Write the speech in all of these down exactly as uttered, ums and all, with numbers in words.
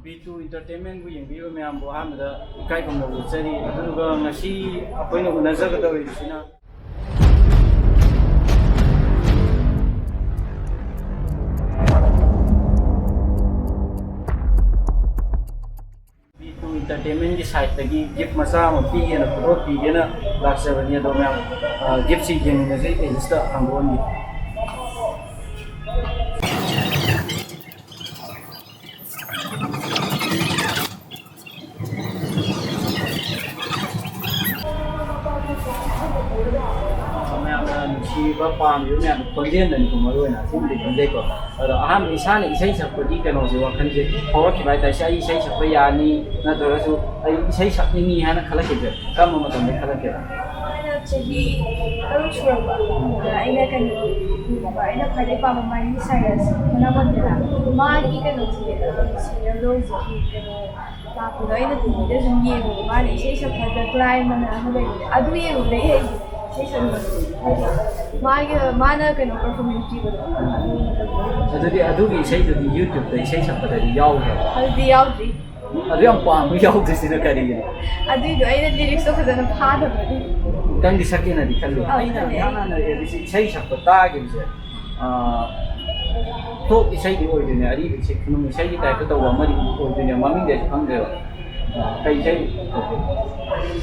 B two ꯏꯟꯇꯔꯇꯦꯟꯃꯦꯟꯕꯨ ꯌꯦꯡꯕꯤꯕ ꯃꯌꯥꯝꯕꯨ ꯑꯍꯥꯟꯕꯗ ꯏꯀꯥꯏ ꯈꯨꯝꯅꯕ ꯎꯠꯆꯔꯤ꯫ ꯑꯗꯨꯒ ꯉꯁꯤ ꯑꯩꯈꯣꯏꯅ ꯎꯅꯖꯒꯗꯧꯔꯤꯕꯁꯤꯅ ꯕꯤ ꯇꯨ ꯏꯟꯇꯔꯇꯦꯟꯃꯦꯟꯒꯤ ꯁꯥꯏꯠꯇꯒꯤ ꯒꯤꯐ ꯃꯆꯥ ꯑꯃ ꯄꯤꯒꯦꯅ, ꯈꯨꯗꯣꯜ ꯄꯤꯒꯦꯅ ꯂꯥꯛꯆꯕꯅꯤ꯫ ꯑꯗꯣ ꯃꯌꯥꯝ, ꯑ, ꯒꯤꯐꯁꯤ ꯌꯦꯡꯃꯤꯟꯅꯁꯤ꯫ ꯑꯩ ꯂꯤꯁꯇ ꯍꯥꯡꯗꯣꯛꯍꯟꯒꯦ꯫ ꯃꯌꯥꯝꯅ ꯅꯨꯡꯁꯤꯕ, ꯄꯥꯝꯃꯤꯕ ꯃꯌꯥꯝ ꯈꯣꯟꯖꯦꯜꯗꯅꯤꯀꯣ, ꯃꯔꯨ ꯑꯣꯏꯅ ꯑꯁꯤꯕꯨꯗꯤ ꯈꯟꯖꯩꯀꯣ꯫ ꯑꯗꯣ ꯑꯍꯥꯟꯕ ꯏꯁꯥꯅ ꯏꯁꯩ ꯁꯛꯄꯒꯤ ꯀꯩꯅꯣꯁꯦ, ꯋꯥꯈꯜꯁꯦ ꯐꯥꯎꯔꯛꯈꯤꯕ ꯍꯥꯏꯇꯥꯔꯦ, "ꯁꯤ ꯑꯩ ꯏꯁꯩ ꯁꯛꯄ ꯌꯥꯅꯤ, ꯅꯠꯇ꯭ꯔꯒꯁꯨ ꯑꯩ ꯏꯁꯩ ꯁꯛꯅꯤꯡꯉꯤ" ꯍꯥꯏꯅ ꯈꯜꯂꯛꯈꯤꯕꯁꯦ ꯀꯔꯝꯕ ꯃꯇꯝꯗ ꯈꯜꯂꯛꯀꯦ? ꯑꯩꯅ ꯆꯍꯤ ꯇꯔꯨꯛ ꯁꯨꯔꯛꯄ, ꯑꯗꯨꯗ ꯑꯩꯅ ꯀꯩꯅꯣ, ꯑꯩꯅ ꯈ꯭ꯋꯥꯏꯗꯩ ꯄꯥꯝꯕ ꯃꯥꯏꯂꯤ ꯁꯥꯏꯔꯁ, ꯃꯅꯥ ꯃꯟꯗꯅ, ꯃꯥꯒꯤ ꯀꯩꯅꯣꯁꯦ, ꯁꯤꯡꯒꯔꯗꯣ ꯍꯧꯖꯤꯛꯀꯤ ꯀꯩꯅꯣ ꯂꯥꯛꯄꯗꯣ ꯑꯩꯅ ꯇꯤꯚꯤꯗ ꯁꯨꯝ ꯌꯦꯡꯉꯨꯕ, ꯃꯥꯅ ꯏꯁꯩ ꯁꯛꯄꯗ ꯀ꯭ꯂꯥꯏꯝ ꯑꯅ ꯑꯃ ꯂꯩꯕꯅꯦ, ꯑꯗꯨ ꯌꯦꯡꯉꯨꯕꯗꯒꯤ ꯑꯩ ꯏꯁꯩ ꯁꯛꯅꯤꯡꯕ꯫ ꯍꯥꯏꯗꯤ ꯃꯥꯒꯤ, ꯃꯥꯅ ꯀꯩꯅꯣ ꯄꯔꯐꯣꯔꯃꯦꯟꯁ ꯄꯤꯕꯗꯣ, ꯑꯗꯨ ꯃꯇꯝꯗ ꯑꯗꯨꯗꯤ ꯑꯗꯨꯒꯤ ꯏꯁꯩꯗꯨꯗꯤ YouTube-ꯇ ꯏꯁꯩ ꯁꯛꯄꯗꯗꯤ ꯌꯥꯎꯈ꯭ꯔꯕ? ꯑꯗꯨꯗꯤ ꯌꯥꯎꯗ꯭ꯔꯤ꯫ ꯑꯗꯨ ꯌꯥꯝ ꯄꯥꯝꯕ ꯌꯥꯎꯗ꯭ꯔꯤꯁꯤꯅ ꯀꯔꯤꯒꯤꯅꯣ? ꯑꯗꯨꯏꯗꯣ ꯑꯩꯅ ꯂꯤꯔꯤꯛꯁꯇꯣ ꯐꯖꯅ ꯐꯥꯗꯕ ꯑꯗꯨꯏ꯫ ꯑꯃꯨꯛꯇꯪꯗꯤ ꯁꯛꯀꯦꯅꯗꯤ ꯈꯜꯂꯤ꯫ ꯑꯧ, ꯑꯩꯅ ꯈꯜꯂꯦ꯫ ꯏꯍꯥꯟ ꯍꯥꯟꯅ ꯔꯦꯞꯁꯤ ꯏꯁꯩ ꯁꯛꯄ ꯇꯥꯈꯤꯕꯁꯦ, ꯑꯥ, ꯐꯣꯛ ꯏꯁꯩꯗꯤ ꯑꯣꯏꯗꯣꯏꯅꯦ, ꯑꯔꯤꯕ ꯏꯁꯩ, ꯈꯨꯅꯨꯡ ꯏꯁꯩꯒꯤ ꯇꯥꯏꯞꯇ ꯇꯧꯕ ꯑꯃꯗꯤ ꯑꯣꯏꯗꯣꯏꯅꯦ, ꯃꯃꯤꯡꯗꯤ ꯑꯩꯁꯨ ꯈꯪꯗ꯭ꯔꯦꯕ꯫ ꯑꯥ, ꯀꯩ ꯏꯁꯩ?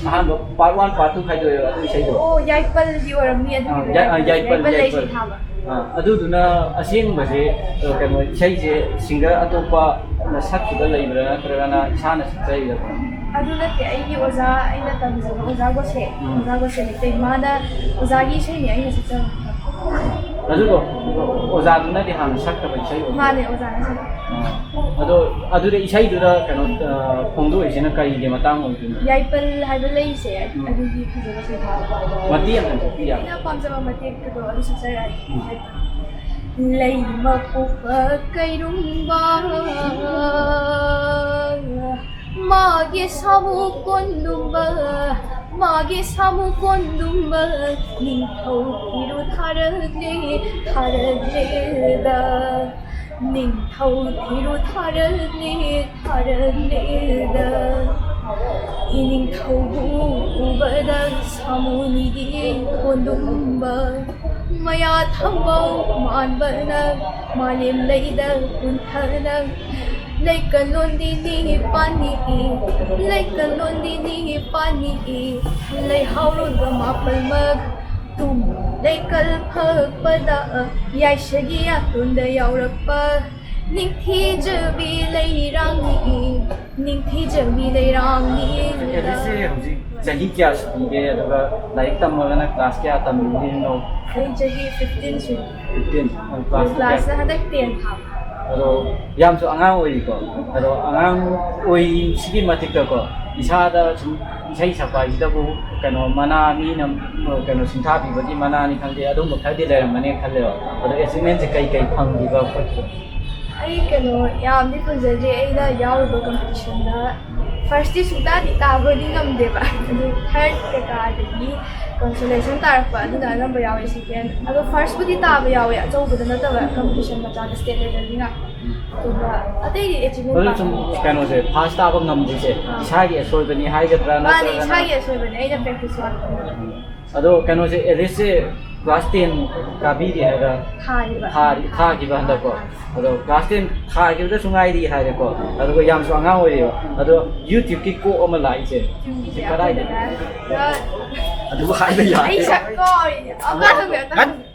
ꯑꯍꯥꯟꯕ part one, part two ꯈꯥꯏꯗꯣꯛꯑꯦꯕ ꯑꯗꯨ ꯏꯁꯩꯗꯣ꯫ ꯑꯣ, ꯌꯥꯏꯄꯜꯒꯤ ꯑꯣꯏꯔꯝꯅꯤ ꯑꯗꯨꯒꯤꯗꯣ꯫ ꯑꯥ, ꯌꯥꯏ-, ꯑꯥ, ꯌꯥꯏꯄꯜ, ꯌꯥꯏꯄꯜ ꯂꯩꯁꯤ ꯌꯥꯏꯄꯜ꯫ ꯊꯥꯕ꯫ ꯑꯥ, ꯑꯗꯨꯗꯨꯅ ꯑꯁꯦꯡꯕꯁꯦ, ꯑ, ꯀꯩꯅꯣ, ꯏꯁꯩꯁꯦ ꯁꯤꯡꯒꯔ ꯑꯇꯣꯞꯄꯅ ꯁꯛꯈꯤꯕ ꯂꯩꯕ꯭ꯔꯥ, ꯅꯠꯇ꯭ꯔꯒꯅ ꯏꯁꯥꯅ ꯁꯛꯆꯔꯤꯔꯥ? ꯑꯗꯨ ꯅꯠꯇꯦ, ꯑꯩꯒꯤ ꯑꯣꯖꯥ, ꯑꯩꯅ ꯇꯝꯖꯕ ꯑꯣꯖꯥ ꯒꯣꯁꯦ, ꯎꯝ꯫ ꯑꯣꯖꯥ ꯒꯣꯁꯦ ꯃꯩꯇꯩ, ꯃꯥꯅ ꯑꯣꯖꯥꯒꯤ ꯏꯁꯩꯅꯦ ꯑꯩꯅ ꯁꯛꯆꯕ꯫ ꯑꯗꯨꯗꯣ ꯑꯣꯖꯥꯗꯨꯅꯗꯤ ꯍꯥꯟꯅ ꯁꯛꯈ꯭ꯔꯕ ꯏꯁꯩ ꯑꯣꯏꯗꯣꯏꯅꯦ? ꯃꯥꯅꯦ, ꯑꯣꯖꯥꯅ ꯁꯛꯄ꯫ ꯑꯥ꯫ ꯑꯗꯣ ꯑꯗꯨꯗ ꯏꯁꯩꯗꯨꯗ ꯀꯩꯅꯣ, ꯑ, ꯐꯣꯡꯗꯣꯛꯏꯁꯤꯅ ꯀꯔꯤꯒꯤ ꯃꯇꯥꯡ ꯑꯣꯏꯗꯣꯏꯅꯣ? ꯌꯥꯏꯄꯜ ꯍꯥꯏꯕ ꯂꯩꯁꯦ, ꯎꯝ꯫ ꯑꯗꯨꯒꯤ ꯐꯖꯕ ꯁꯩꯊꯥꯕ꯫ ꯃꯇꯦꯛ ꯑꯃꯇꯪ ꯁꯛꯄꯤ ꯌꯥꯕ꯭ꯔꯥ? ꯑꯩꯅ ꯄꯥꯝꯖꯕ ꯃꯇꯦꯛꯇꯣ ꯑꯗꯨ ꯁꯛꯆꯔꯛꯑꯒꯦ꯫ ꯎꯝ꯫ ꯂꯩ ꯃꯄꯣꯛꯄ ꯀꯩꯔꯨꯝꯕ, ꯃꯥꯒꯤ ꯁꯥꯃꯨ ꯀꯣꯟꯗꯨꯝꯕ, ꯃꯥꯒꯤ ꯁꯥꯃꯨ ꯀꯣꯟꯗꯨꯝꯕ, ꯅꯤꯡꯊꯧ ꯐꯤꯔꯨ ꯊꯥꯔꯛꯂꯦ, ꯊꯥꯔꯛꯂꯦꯗ꯫ ꯅꯤꯡꯊꯧ ꯊꯤꯔꯨ ꯊꯥꯔꯜꯂꯤ ꯊꯥꯔꯜꯂꯤꯗ, ꯏꯅꯤꯡꯊꯧꯕꯨ ꯎꯕꯗ ꯁꯥꯃꯨꯅꯤꯒꯤ ꯀꯣꯟꯗꯨꯝꯕ, ꯃꯌꯥ ꯊꯝꯕꯧ ꯃꯥꯟꯕꯅ ꯃꯥꯂꯦꯝ ꯂꯩꯗ ꯀꯨꯟꯊꯅ, ꯂꯩꯀꯜꯂꯣꯟꯗꯤꯅꯤ ꯄꯥꯅꯤꯏ, ꯂꯩꯀꯜꯂꯣꯟꯗꯤꯅꯤ ꯄꯥꯅꯤꯏ, ꯂꯩꯍꯥꯎꯔꯣꯟꯒ ꯃꯥꯄꯜꯃꯛ ꯇꯨꯝ ꯂꯩꯀꯜ ꯐꯛꯄꯗ, ꯌꯥꯏꯁꯒꯤ ꯌꯥꯇꯣꯟꯗ ꯌꯥꯎꯔꯛꯄ ꯅꯤꯡꯊꯤꯖꯕꯤ ꯂꯩꯔꯥꯡꯅꯤ, ꯅꯤꯡꯊꯤꯖꯕꯤ ꯂꯩꯔꯥꯡꯅꯤ꯫ ꯑꯦꯂꯤꯁꯁꯦ ꯍꯧꯖꯤꯛ ꯆꯍꯤ ꯀꯌꯥ ꯁꯨꯕꯤꯒꯦ? ꯑꯗꯨꯒ ꯂꯥꯏꯔꯤꯛ ꯇꯝꯃꯒꯅ ꯀ꯭ꯂꯥꯁ ꯀꯌꯥ ꯇꯝꯕꯤꯔꯤꯅꯣ? ꯑꯩ ꯆꯍꯤ ꯐꯤꯐꯇꯤꯟ ꯁꯨꯔꯦ꯫ ꯐꯤꯐꯇꯤꯟ? ꯀ꯭ꯂꯥꯁ ꯀꯌꯥ? ꯀ꯭ꯂꯥꯁꯅ ꯍꯟꯗꯛ ꯇꯦꯟ ꯊꯥꯕ꯫ ꯑꯗꯣ ꯌꯥꯝꯁꯨ ꯑꯉꯥꯡ ꯑꯣꯏꯔꯤꯀꯣ꯫ ꯑꯗꯣ ꯑꯉꯥꯡ ꯑꯣꯏꯔꯤꯁꯤꯒꯤ ꯃꯇꯤꯛꯇꯀꯣ, ꯏꯁꯥꯗ ꯁꯨꯝ ꯏꯁꯩ ꯁꯛꯄ ꯍꯥꯏꯁꯤꯗꯕꯨ ꯀꯩꯅꯣ ꯃꯅꯥ, ꯃꯤꯅ ꯀꯩꯅꯣ ꯁꯤꯟꯊꯥꯕꯤꯕꯒꯤ ꯃꯅꯥꯅꯤ ꯈꯪꯗꯦ, ꯑꯗꯨꯝꯕ ꯈꯔꯗꯤ ꯂꯩꯔꯝꯒꯅꯤ ꯈꯜꯂꯦꯕ꯫ ꯑꯗꯣ ꯑꯦꯆꯤꯞꯃꯦꯟꯁꯦ ꯀꯩ ꯀꯩ ꯐꯪꯈꯤꯕ ꯈꯣꯠꯈꯤꯕ? ꯑꯩ ꯀꯩꯅꯣ ꯌꯥꯝꯗꯤ ꯐꯪꯖꯗ꯭ꯔꯤ꯫ ꯑꯩꯅ ꯌꯥꯎꯔꯨꯕ ꯀꯝꯄꯤꯇꯤꯁꯟꯗ ꯐꯥꯔꯁꯇꯤ ꯁꯨꯡꯇꯥꯗꯤ ꯇꯥꯕꯗꯤ ꯉꯝꯗꯦꯕ, ꯑꯗꯨ ꯊꯥꯔꯠ ꯀꯩꯀꯥ ꯑꯗꯒꯤ ꯀꯟꯁꯣꯂꯦꯁꯟ ꯇꯥꯔꯛꯄ, ꯑꯗꯨꯅ ꯑꯅꯝꯕ ꯌꯥꯎꯋꯦ꯫ ꯁꯦꯀꯦꯟ ꯑꯗꯣ ꯐꯥꯔꯁꯄꯨꯗꯤ ꯇꯥꯕ ꯌꯥꯎꯋꯦ, ꯑꯆꯧꯕꯗ ꯅꯠꯇꯕ, ꯀꯝꯄꯤꯇꯤꯁꯟ ꯃꯆꯥꯗ, ꯁ꯭ꯇꯦꯠ ꯂꯦꯚꯦꯜꯒꯤꯅ꯫ ꯑꯗꯨꯒ ꯑꯇꯩꯗꯤ ꯑꯦꯆꯤꯞꯃꯦꯟ ꯑꯗꯨ ꯁꯨꯝ ꯄꯥꯝꯃꯤ꯫ ꯀꯩꯅꯣꯁꯦ, ꯐꯥꯔꯁ ꯇꯥꯕ ꯉꯝꯗ꯭ꯔꯤꯁꯦ ꯑꯥ꯫ ꯏꯁꯥꯒꯤ ꯑꯁꯣꯏꯕꯅꯤ ꯍꯥꯏꯒꯗ꯭ꯔꯥ? ꯃꯥꯅꯦ, ꯅꯠꯇ꯭ꯔꯒꯅ ꯏꯁꯥꯒꯤ ꯑꯁꯣꯏꯕꯅꯦ, ꯑꯩꯅ ꯄ꯭ꯔꯦꯛꯇꯤꯁ ꯋꯥꯠꯄꯅꯦ꯫ ꯑꯗꯣ ꯀꯩꯅꯣꯁꯦ, ꯑꯦꯂꯤꯁꯁꯦ ꯀ꯭ꯂꯥꯁ ꯇꯦꯟ ꯀꯥꯕꯤꯔꯤ ꯍꯥꯏꯕ꯭ꯔꯥ? ꯊꯥꯔꯤꯕ꯫ ꯊꯥꯔꯤ-, ꯊꯥꯈꯤꯕ ꯍꯟꯗꯛꯀꯣ꯫ ꯑꯗꯣ ꯀ꯭ꯂꯥꯁ ꯇꯦꯟ ꯊꯥꯈꯤꯕꯗꯁꯨ ꯉꯥꯏꯔꯤ ꯍꯥꯏꯔꯦꯀꯣ, ꯑꯗꯨꯒ ꯌꯥꯝꯁꯨ ꯑꯉꯥꯡ ꯑꯣꯏꯔꯤꯕ꯫ ꯑꯗꯣ ꯌꯨꯇ꯭ꯌꯨꯕꯀꯤ ꯀꯣꯛ ꯑꯃ ꯂꯥꯛꯏꯁꯦ, ꯁꯤ ꯀꯗꯥꯏꯗꯒꯤ? ꯑꯗꯨ ꯍꯥꯏꯕ ꯌꯥꯗꯦ꯫ ꯑꯩ ꯁꯛ ꯀꯣ-, ꯑꯃ ꯍꯪꯉꯦ, ꯑꯝꯇ ꯍꯪꯉꯦ꯫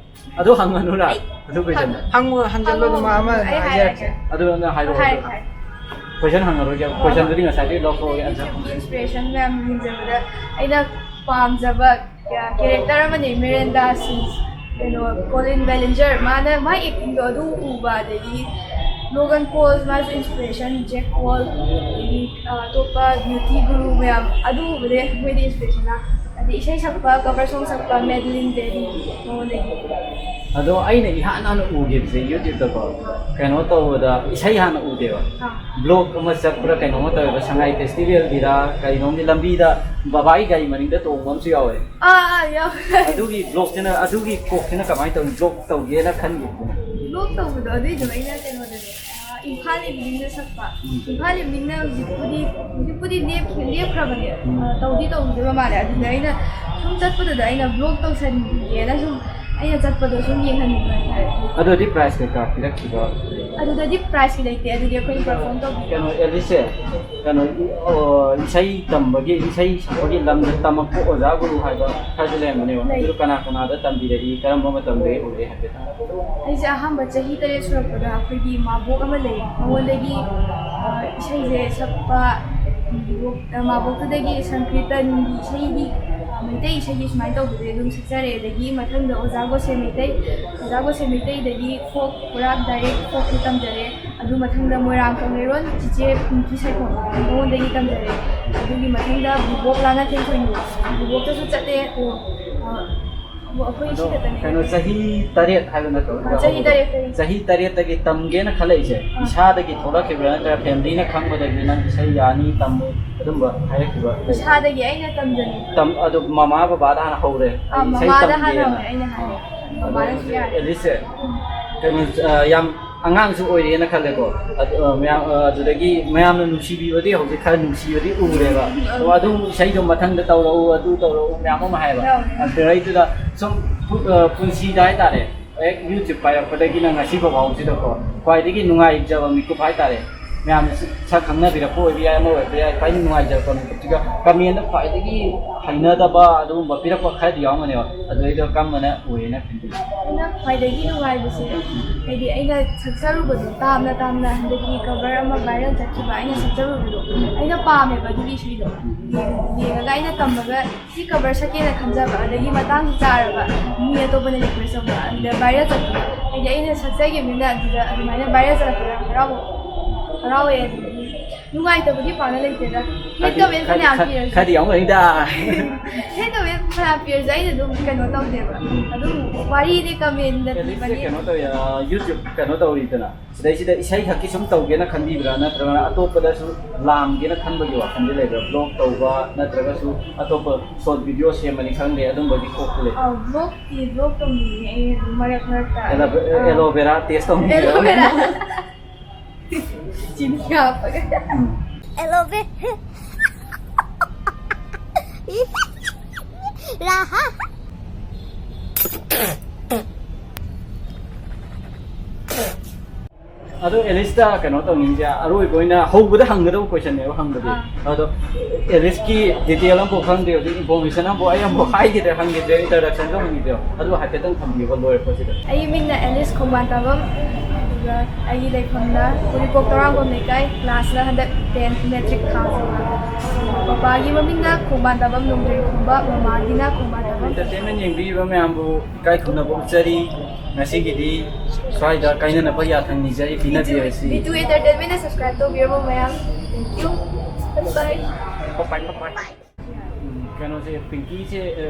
ꯑꯗꯨ ꯍꯪꯉꯅꯨꯔꯥ? ꯑꯗꯨ ꯀꯣꯏꯁꯟꯗꯣ꯫ ꯍꯪꯉꯣ, ꯍꯟꯖꯜꯂꯣ, ꯑꯗꯨꯝ ꯑꯃ ꯑꯩ ꯍꯥꯏꯔꯛꯀꯦ꯫ ꯑꯗꯨ ꯅꯪ ꯍꯥꯏꯔꯛꯑꯣ, ꯍꯥꯏꯔꯦ, ꯑꯗꯨ꯫ ꯍꯥꯏꯔꯦ꯫ ꯀꯣꯏꯁꯟ ꯍꯪꯉꯔꯣꯏꯒꯦ, ꯀꯣꯏꯁꯟꯗꯨꯗꯤ ꯉꯁꯥꯏꯗꯒꯤ ꯂꯧꯊꯣꯛꯑꯒꯦ ꯑꯟꯁꯔ꯫ ꯌꯨꯇ꯭ꯌꯨꯕꯀꯤ ꯏꯟꯁꯄꯤꯔꯦꯁꯟ ꯃꯌꯥꯝ ꯌꯦꯡꯖꯕꯗ ꯑꯩꯅ ꯄꯥꯝꯖꯕ ꯀꯦꯔꯦꯛꯇꯔ ꯑꯃꯅꯦ, ꯃꯤꯔꯦꯟꯗꯥ ꯁꯤꯟꯁ, ꯀꯩꯅꯣ, ꯀꯣꯂꯤꯟ ꯕꯦꯂꯤꯟꯖꯔ꯫ ꯃꯥꯅ, ꯃꯥꯏ ꯑꯦꯛꯇꯤꯡꯗꯣ ꯑꯗꯨ ꯎꯕ, ꯑꯗꯒꯤ ꯂꯣꯒꯟ ꯄꯣꯜ, ꯃꯥꯁꯨ ꯏꯟꯁꯄꯤꯔꯦꯁꯟ, ꯖꯦꯛ ꯄꯣꯜ, ꯑꯗꯒꯤ, ꯑ, ꯑꯇꯣꯞꯄ ꯕ꯭ꯌꯨꯇꯤ ꯒꯨꯔꯨ ꯃꯌꯥꯝ ꯑꯗꯨ ꯎꯕꯗꯩ ꯃꯣꯏꯗꯤ ꯏꯟꯁꯄꯤꯔꯦꯁꯟ ꯂꯥꯛꯄ꯫ ꯑꯗꯩ ꯏꯁꯩ ꯁꯛꯄ, ꯀꯚꯔ ꯁꯣꯡ ꯁꯛꯄ ꯃꯦꯗꯂꯤꯟ ꯕꯦꯔꯤ, ꯃꯉꯣꯟꯗꯒꯤ꯫ ꯑꯗꯣ ꯑꯩꯅ ꯏꯍꯥꯟ ꯍꯥꯟꯅ ꯎꯈꯤꯕꯁꯦ ꯌꯨꯇ꯭ꯌꯨꯕꯇꯀꯣ, ꯀꯩꯅꯣ ꯇꯧꯕꯗ ꯏꯁꯩ ꯍꯥꯟꯅ ꯎꯗꯦꯕ꯫ ꯑꯥ꯫ ꯕ꯭ꯂꯣꯛ ꯑꯃ ꯆꯠꯄ꯭ꯔꯥ ꯀꯩꯅꯣꯝꯃ ꯇꯧꯋꯦꯕ, ꯁꯉꯥꯏ ꯐꯦꯁꯇꯤꯚꯦꯜꯒꯤꯔ ꯀꯩꯅꯣꯝꯒꯤ ꯂꯝꯕꯤꯗ ꯕꯕꯥꯒꯤ ꯒꯥꯔꯤ ꯃꯅꯤꯡꯗ ꯇꯣꯡꯕ ꯑꯃꯁꯨ ꯌꯥꯎꯋꯦ꯫ ꯑꯥ, ꯑꯥ, ꯌꯥꯎꯋꯦ꯫ ꯑꯗꯨꯒꯤ ꯕ꯭ꯂꯣꯛꯁꯤꯅ, ꯑꯗꯨꯒꯤ ꯀꯣꯛꯁꯤꯅ ꯀꯃꯥꯏꯅ ꯇꯧꯅꯤ? ꯕ꯭ꯂꯣꯛ ꯇꯧꯒꯦꯅ ꯈꯟꯈꯤꯕꯗꯨꯅ? ꯕ꯭ꯂꯣꯛ ꯇꯧꯕꯗꯣ ꯑꯗꯨꯏꯗꯣ ꯑꯩꯅ ꯀꯩꯅꯣꯗꯅꯦ, ꯑ, ꯏꯝꯐꯥꯜ ꯏꯚꯤꯅꯤꯡꯗ ꯁꯛꯄ꯫ ꯏꯝꯐꯥꯜ ꯏꯚꯤꯅꯤꯡꯅ ꯍꯧꯖꯤꯛꯄꯨꯗꯤ, ꯍꯧꯖꯤꯛꯄꯨꯗꯤ ꯂꯦꯞꯈꯤ-, ꯂꯦꯞꯈ꯭ꯔꯕꯅꯦ꯫ ꯑ, ꯇꯧꯗꯤ ꯇꯧꯗꯕ ꯃꯥꯜꯂꯦ꯫ ꯑꯗꯨꯗ ꯑꯩꯅ ꯁꯨꯝ ꯆꯠꯄꯗꯨꯗ ꯑꯩꯅ ꯕ꯭ꯂꯣꯛ ꯇꯧꯁꯟꯒꯦꯅ ꯁꯨꯝ ꯑꯩꯅ ꯆꯠꯄꯗꯣ ꯁꯨꯝ ꯌꯦꯡꯍꯟꯅꯤꯡꯕ ꯍꯥꯏꯇꯥꯔꯦ꯫ ꯑꯗꯨꯗꯤ ꯄ꯭ꯔꯥꯏꯖ ꯀꯩꯀꯥ ꯄꯤꯔꯛꯈꯤꯕ? ꯑꯗꯨꯗꯗꯤ ꯄ꯭ꯔꯥꯏꯖꯀꯤ ꯂꯩꯇꯦ, ꯑꯗꯨꯗꯤ ꯑꯩꯈꯣꯏꯅ ꯄꯔꯐꯣꯔꯝ ꯇꯧꯕꯤꯕ꯫ ꯀꯩꯅꯣ, ꯑꯦꯂꯤꯁꯁꯦ, ꯀꯩꯅꯣ, ꯑ, ꯏꯁꯩ ꯇꯝꯕꯒꯤ, ꯏꯁꯩ ꯁꯛꯄꯒꯤ ꯂꯝꯗ ꯇꯝꯃꯛꯄ ꯑꯣꯖꯥ ꯒꯨꯔꯨ ꯍꯥꯏꯕ ꯈꯔꯁꯨ ꯂꯩꯔꯝꯒꯅꯦꯕ꯫ ꯂꯩ꯫ ꯑꯗꯨ ꯀꯅꯥ ꯀꯅꯥꯗ ꯇꯝꯕꯤꯔꯛꯏ, ꯀꯔꯝꯕ ꯃꯇꯝꯗꯒꯤ ꯎꯔꯦ ꯍꯥꯏꯐꯦꯠ? ꯑꯩꯁꯦ ꯑꯍꯥꯟꯕ ꯆꯍꯤ ꯇꯔꯦꯠ ꯁꯨꯔꯛꯄꯗ ꯑꯩꯈꯣꯏꯒꯤ ꯃꯥꯕꯣꯛ ꯑꯃ ꯂꯩ, ꯃꯉꯣꯟꯗꯒꯤ, ꯑ, ꯏꯁꯩꯁꯦ ꯁꯛꯄ, ꯃꯥꯕꯣꯛ-, ꯑ, ꯃꯥꯕꯣꯛꯇꯨꯗꯒꯤ ꯁꯪꯀꯤꯔꯇꯟꯒꯤ ꯏꯁꯩꯒꯤ, ꯑ, ꯃꯩꯇꯩ ꯏꯁꯩꯒꯤ ꯁꯨꯃꯥꯏꯅ ꯇꯧꯕꯁꯦ ꯑꯗꯨꯝ ꯁꯛꯆꯔꯦ꯫ ꯑꯗꯒꯤ ꯃꯊꯪꯗ ꯑꯣꯖꯥ ꯒꯣꯁꯦ ꯃꯩꯇꯩ, ꯑꯣꯖꯥ ꯒꯣꯁꯦ ꯃꯩꯇꯩꯗꯒꯤ ꯐꯣꯛ, ꯄꯨꯔꯥ ꯗꯥꯏꯔꯦꯛ ꯐꯣꯛꯇ ꯇꯝꯖꯔꯦ꯫ ꯑꯗꯨ ꯃꯊꯪꯗ ꯃꯣꯏꯔꯥꯡ ꯀꯪꯂꯩꯔꯣꯟ ꯆꯤꯆꯦ ꯄꯤꯡꯀꯤ ꯁꯥꯏꯈꯣꯝ, ꯃꯉꯣꯟꯗꯒꯤ ꯇꯝꯖꯔꯦ꯫ ꯑꯗꯨꯒꯤ ꯃꯊꯪꯗ ꯕꯨꯕꯣꯛ ꯂꯥꯡꯉꯊꯦꯜ ꯊꯣꯏꯅꯨ, ꯕꯨꯕꯣꯛꯇꯁꯨ ꯆꯠꯂꯦ꯫ ꯑꯗꯣ, ꯑ, ꯑꯩꯈꯣꯏ ꯑꯗꯣ ꯁꯤꯗ ꯇꯝꯃꯦ꯫ ꯀꯩꯅꯣ, ꯆꯍꯤ ꯇꯔꯦꯠ ꯍꯥꯏꯕ ꯅꯠꯇ꯭ꯔꯣ? ꯑ, ꯆꯍꯤ ꯇꯔꯦꯠꯇꯒꯤ꯫ ꯆꯍꯤ ꯇꯔꯦꯠꯇꯒꯤ ꯇꯝꯒꯦꯅ ꯈꯜꯂꯛꯏꯁꯦ, ꯑ꯫ ꯏꯁꯥꯗꯒꯤ ꯊꯣꯛꯂꯛꯈꯤꯕ꯭ꯔꯥ ꯅꯠꯇ꯭ꯔꯒ ꯐꯦꯃꯤꯂꯤꯅ ꯈꯪꯕꯗꯒꯤ ꯅꯪ ꯏꯁꯩ ꯌꯥꯅꯤ ꯇꯝꯃꯨ ꯑꯗꯨꯝꯕ ꯍꯥꯏꯔꯛꯈꯤꯕ꯭ꯔꯥ? ꯏꯁꯥꯗꯒꯤ ꯑꯩꯅ ꯇꯝꯖꯅꯤꯡꯕ꯫ ꯇꯝ-, ꯑꯗꯨ ꯃꯃꯥ ꯕꯕꯥꯗ ꯍꯥꯟꯅ ꯍꯧꯔꯦ, ꯑ, ꯑꯩ ꯏꯁꯩ ꯃꯃꯥꯗ ꯍꯥꯟꯅ ꯇꯝꯒꯦꯅ꯫ ꯍꯧꯔꯦ, ꯑꯩꯅ ꯍꯥꯏꯔꯦ꯫ ꯑ, ꯃꯃꯥꯅꯁꯨ ꯌꯥꯔꯦ꯫ ꯑꯦꯂꯤꯁꯁꯦ, ꯎꯝ꯫ ꯀꯩꯅꯣ, ꯑ, ꯌꯥꯝ ꯑꯉꯥꯡꯁꯨ ꯑꯣꯏꯔꯤꯑꯅ ꯈꯜꯂꯦꯀꯣ꯫ ꯑꯗꯨ, ꯑ, ꯃꯌꯥꯝ, ꯑ, ꯑꯗꯨꯗꯒꯤ ꯃꯌꯥꯝꯅ ꯅꯨꯡꯁꯤꯕꯤꯕꯗꯤ ꯍꯧꯖꯤꯛ ꯈꯔ ꯅꯨꯡꯁꯤꯕꯗꯤ ꯎꯔꯦꯕ꯫ ꯎꯝ꯫ ꯑꯗꯣ ꯑꯗꯨꯝ ꯏꯁꯩꯗꯣ ꯃꯊꯪꯗ ꯇꯧꯔꯛꯎ, ꯑꯗꯨ ꯇꯧꯔꯛꯎ ꯃꯌꯥꯝ ꯑꯃ ꯍꯥꯏꯌꯦꯕ꯫ ꯌꯥꯎꯋꯦ꯫ ꯑꯗꯨꯗꯩꯗꯨꯗ ꯁꯨꯝ ꯄꯨ-, ꯑ, ꯄꯨꯟꯁꯤꯗ ꯍꯥꯏꯇꯥꯔꯦ, ꯍꯦꯛ YouTube ꯄꯥꯏꯔꯛꯄꯗꯒꯤ ꯅꯪ ꯉꯁꯤ ꯐꯥꯎꯁꯤꯗꯀꯣ, ꯈ꯭ꯋꯥꯏꯗꯒꯤ ꯅꯨꯡꯉꯥꯏꯖꯕ ꯃꯤꯀꯨꯞ ꯍꯥꯏꯇꯥꯔꯦ, ꯃꯌꯥꯝꯅ ꯁꯛ ꯈꯪꯅꯕꯤꯔꯛꯄ ꯑꯣꯏꯕ ꯌꯥꯏ, ꯑꯃ ꯑꯣꯏꯕ ꯌꯥꯏ, ꯈ꯭ꯋꯥꯏꯗꯒꯤ ꯅꯨꯡꯉꯥꯏꯖꯔꯛꯄ ꯃꯤꯀꯨꯞꯁꯤꯒ ꯀꯃꯦꯟꯗ ꯈ꯭ꯋꯥꯏꯗꯒꯤ ꯍꯩꯅꯗꯕ ꯑꯗꯨꯒꯨꯝꯕ ꯄꯤꯔꯛꯄ ꯈꯔꯗꯤ ꯌꯥꯎꯔꯝꯒꯅꯦꯕ, ꯑꯗꯨꯗꯩꯗ ꯀꯔꯝꯕꯅ ꯑꯣꯏꯌꯦꯅ ꯈꯟꯕꯤ? ꯑꯩꯅ ꯈ꯭ꯋꯥꯏꯗꯒꯤ ꯅꯨꯡꯉꯥꯏꯕꯁꯦ, ꯍꯥꯏꯗꯤ ꯑꯩꯅ ꯁꯛꯆꯔꯨꯕꯗꯣ, ꯇꯥꯝꯅ ꯇꯥꯝꯅ ꯍꯟꯗꯛꯀꯤ ꯀꯚꯔ ꯑꯃ ꯚꯥꯏꯔꯦꯜ ꯆꯠꯈꯤꯕ ꯑꯩꯅ ꯁꯛꯆꯔꯨꯕꯗꯣ, ꯑꯩꯅ ꯄꯥꯝꯃꯦꯕ ꯑꯗꯨꯒꯤ ꯏꯁꯩꯗꯣ꯫ ꯌꯦꯡ-, ꯌꯦꯡꯉꯒ ꯑꯩꯅ ꯇꯝꯃꯒ ꯁꯤ ꯀꯚꯔ ꯁꯛꯀꯦꯅ ꯈꯟꯖꯕ, ꯑꯗꯒꯤ ꯃꯇꯥꯡꯁꯨ ꯆꯥꯔꯕ, ꯃꯤ ꯑꯇꯣꯞꯄꯅ ꯔꯤꯀ꯭ꯋꯦꯁ ꯇꯧꯕ, ꯑꯗꯨꯗ ꯚꯥꯏꯔꯦꯜ ꯆꯠꯈꯤꯕ꯫ ꯍꯥꯏꯗꯤ ꯑꯩꯅ ꯁꯛꯆꯈꯤꯕꯅꯤꯅ ꯑꯗꯨꯗ ꯑꯗꯨꯃꯥꯏꯅ ꯚꯥꯏꯔꯦꯜ ꯆꯠꯂꯛꯄꯗ ꯌꯥꯝ ꯍꯔꯥꯎꯕ꯫ ꯍꯔꯥꯎꯋꯦ ꯑꯗꯨꯗꯤ꯫ ꯅꯨꯡꯉꯥꯏꯇꯕꯗꯤ ꯄꯥꯛꯅ ꯂꯩꯇꯦꯗ꯫ ꯍꯦꯠ ꯀꯃꯦꯟ ꯐꯅꯌꯥꯝ ꯄꯤꯔꯁꯨ, ꯈꯔꯗꯤ ꯌꯥꯎꯔꯝꯒꯅꯤꯗ꯫ ꯍꯦꯠ ꯀꯃꯦꯟ ꯐꯅꯌꯥꯝ ꯄꯤꯔꯁꯨ ꯑꯩꯅ ꯑꯗꯨꯝ ꯀꯩꯅꯣ ꯇꯧꯗꯦꯕ꯫ ꯑꯗꯨꯝ ꯋꯥꯔꯤꯅꯦ ꯀꯃꯦꯟꯗ ꯑꯦꯂꯤꯁꯁꯦ ꯄꯤꯕꯅꯦ꯫ ꯀꯩꯅꯣ ꯇꯧꯋꯦ, ꯑ, YouTube ꯀꯩꯅꯣ ꯇꯧꯔꯤꯗꯅ, ꯁꯤꯗꯩꯁꯤꯗ ꯏꯁꯩ ꯈꯛꯀꯤ ꯁꯨꯝ ꯇꯧꯒꯦꯅ ꯈꯟꯕꯤꯕ꯭ꯔꯥ, ꯅꯠꯇ꯭ꯔꯒꯅ ꯑꯇꯣꯞꯄꯗꯁꯨ ꯂꯥꯝꯒꯦꯅ ꯈꯟꯕꯒꯤ ꯋꯥꯈꯜꯗꯤ ꯂꯩꯕ꯭ꯔꯥ? ꯕ꯭ꯂꯣꯛ ꯇꯧꯕ ꯅꯠꯇ꯭ꯔꯒꯁꯨ ꯑꯇꯣꯞꯄ ꯁꯣꯔꯠ ꯚꯤꯗꯤꯑꯣ ꯁꯦꯝꯕꯅꯤ ꯈꯪꯗꯦ, ꯑꯗꯨꯝꯕꯒꯤ ꯀꯣꯛꯇ ꯂꯩ꯫ ꯑꯥꯎ, ꯕ꯭ꯂꯣꯛꯇꯤ ꯕ꯭ꯂꯣꯛ ꯇꯧꯅꯤꯡꯉꯦ ꯑꯩ ꯑꯗꯨꯝ ꯃꯔꯛ ꯃꯔꯛꯇ꯫ ꯑꯦꯂꯣ-, ꯑꯥ꯫ ꯑꯦꯂꯣꯚꯦꯔꯥ ꯇꯦꯁ ꯇꯧꯅꯤꯡꯉꯦ꯫ ꯑꯦꯂꯣꯚꯦꯔꯥ꯫ ꯆꯤꯅꯤ ꯍꯥꯞꯄꯒ꯫ ꯎꯝ꯫ ꯑꯦꯂꯣꯚꯦ-, ꯔꯥꯍꯥ꯫ ꯑꯗꯣ ꯑꯦꯂꯤꯁꯇ ꯀꯩꯅꯣ ꯇꯧꯅꯤꯡꯁꯦ, ꯑꯔꯣꯏꯕ ꯑꯣꯏꯅ ꯍꯧꯕꯗ ꯍꯪꯒꯗꯕ ꯀꯣꯏꯁꯟꯅꯦꯕ ꯍꯪꯕꯗꯤ꯫ ꯑꯥ꯫ ꯑꯗꯣ ꯑꯦꯂꯤꯁꯀꯤ ꯗꯤꯇꯦꯜ ꯑꯃꯐꯥꯎ ꯈꯪꯗꯦ, ꯍꯧꯖꯤꯛ ꯏꯟꯐꯣꯔꯃꯦꯁꯟ ꯑꯃꯐꯥꯎ ꯑꯩ ꯑꯃꯐꯥꯎ ꯍꯥꯏꯈꯤꯗ꯭ꯔꯦ, ꯍꯪꯈꯤꯗ꯭ꯔꯦ, ꯏꯟꯇ꯭ꯔꯗꯛꯁꯟꯁꯨ ꯍꯪꯈꯤꯗ꯭ꯔꯦ, ꯑꯗꯨ ꯍꯥꯏꯐꯦꯠꯇꯪ ꯊꯝꯕꯤꯌꯨꯕ ꯂꯣꯏꯔꯛꯄꯁꯤꯗ꯫ ꯑꯩꯒꯤ ꯃꯤꯡꯅ ꯑꯦꯂꯤꯁ ꯈꯣꯡꯕꯥꯟ ꯇꯥꯕꯝ, ꯑꯗꯨꯒ ꯑꯩꯒꯤ ꯂꯩꯐꯝꯅ ꯎꯔꯤꯄꯣꯛ ꯇꯔꯥꯡꯒꯣꯝ ꯂꯩꯀꯥꯏ, ꯀ꯭ꯂꯥꯁꯅ ꯍꯟꯗꯛ ꯇꯦꯟ ꯃꯦꯇ꯭ꯔꯤꯛ ꯊꯥ꯫ ꯄꯄꯥꯒꯤ ꯃꯃꯤꯡꯅ ꯈꯣꯡꯕꯥꯟ ꯇꯥꯕꯝ ꯅꯣꯡꯖꯣꯏ ꯈꯨꯝꯕ, ꯃꯃꯥꯒꯤꯅ ꯈꯣꯡꯕꯥꯟ ꯇꯥꯕꯝ꯫ ꯑꯦꯟꯇꯔꯇꯦꯟꯃꯦꯟ ꯌꯦꯡꯕꯤꯔꯤꯕ ꯃꯌꯥꯝꯕꯨ ꯏꯀꯥꯏ ꯈꯨꯝꯅꯕ ꯎꯠꯆꯔꯤ꯫ ꯉꯁꯤꯒꯤꯗꯤ ꯁ꯭ꯋꯥꯏꯗ ꯀꯥꯏꯅꯅꯕ ꯌꯥꯊꯪ ꯅꯤꯖꯔꯤ, ꯄꯤꯅꯕꯤꯔꯁꯤ꯫ ꯕꯤꯇꯨ ꯑꯦꯟꯇꯔꯇꯦꯟꯃꯦꯟꯗ ꯁꯕꯁꯀ꯭ꯔꯥꯏꯕ ꯇꯧꯕꯤꯔꯕ ꯃꯌꯥꯝ, thank you꯫ Bye bye꯫ Bye bye, bye bye꯫ ꯎꯝ, ꯀꯩꯅꯣꯁꯦ, ꯄꯤꯡꯀꯤꯁꯦ, ꯑ,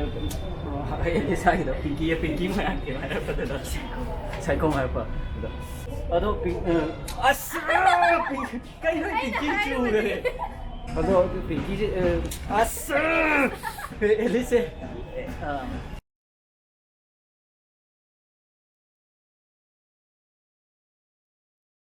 ꯑ, ꯑꯩ ꯁꯥꯏꯗꯣ, ꯄꯤꯡꯀꯤ, ꯄꯤꯡꯀꯤ ꯃꯌꯥꯝ ꯀꯩꯅꯣ ꯍꯥꯏꯔꯛꯄꯗꯨꯗ, ꯁꯥꯏꯈꯣꯝ ꯍꯥꯏꯔꯛꯄ꯫ ꯑꯗꯣ, ꯑꯗꯣ ꯄꯤꯡ-, ꯑ, ꯑꯁ! ꯄꯤꯡ-, ꯀꯩꯅꯣ ꯄꯤꯡꯀꯤ ꯆꯨꯔꯦ? ꯑꯗꯣ ꯄꯤꯡꯀꯤꯁꯦ, ꯑ, ꯑꯁ! ꯑꯦꯂꯤꯁꯁꯦ, ꯑ,